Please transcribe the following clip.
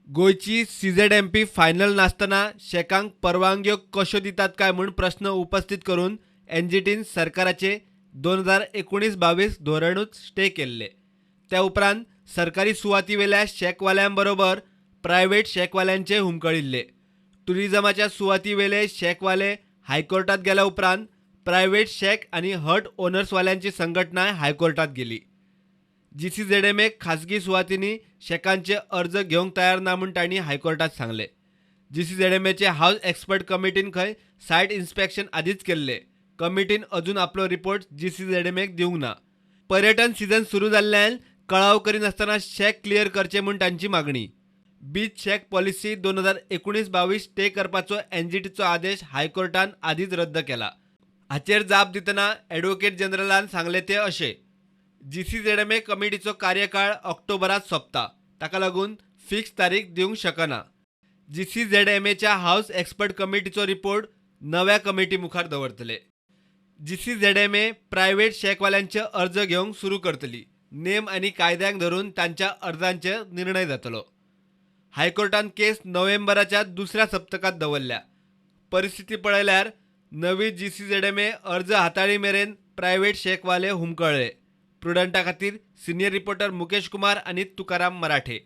गोंयची CZMP final नासतना शॅकांक परवानग्यो कश्यो दितात काय म्हूण प्रस्न उपस्थीत करून एनजीटीन सरकाराचे 2019-22 धोरणूच स्टे केल्ले. त्या उपरांत सरकारी सुवातीवेल्या शॅकवाल्यांबरोबर प्रायव्हेट शॅकवाल्यांचे हुमकळिल्ले. टुरिझमाच्या सुवातीवेले शॅकवाले हायकोर्टात गेल्या उपरांत प्रायव्हेट शॅक आनी हट ओनर्सवाल्यांची संघटनाय हायकोर्टात गेली. जीसीझेडएमए खासगी सुवातींनी शॅकांचे अर्ज घेवंक तयार ना म्हूण तांणी हायकोर्टात सांगले. जीसीझेडएमएचे हावज एक्सपर्ट कमिटीन खंय सायट इन्स्पेक्शन आदींच केल्ले. कमिटीन अजून आपलो रिपोर्ट जीसीझेडएमएक दिवंक ना. पर्यटन सिजन सुरू जाल्ल्यान कळाव करिनासतना शॅक क्लियर करचे म्हूण तांची मागणी. बीच शॅक पॉलिसी 2019-22 स्टे करपाचो एनजीटीचो आदेश हायकोर्टान आदींच रद्द केला. हाचेर जाप दितना ॲडव्होकेट जनरलान सांगलें तें अशें, जीसीझेडएमए कमिटीचो कार्यकाळ ऑक्टोबरांत सोंपता, ताका लागून फिक्स तारीख दिवंक शकना. जीसीझेडएमएच्या हावज एक्सपर्ट कमिटीचो रिपोर्ट नव्या कमिटी मुखार दवरतले. जीसीझेडएमए प्रायव्हेट शॅकवाल्यांचे अर्ज घेवंक सुरू करतली. नेम आनी कायद्यांक धरून तांच्या अर्जांचेर निर्णय जातलो. हायकोर्टान केस नोव्हेंबराच्या दुसऱ्या सप्तकांत दवरल्या. परिस्थिती पळयल्यार नवी जीसीझेडएमए अर्ज हाताळी मेरेन प्रायव्हेट शॅकवाले हुमकळ्ळे. प्रुडंटा खातीर सिनियर रिपोर्टर मुकेश कुमार आनी तुकाराम मराठे.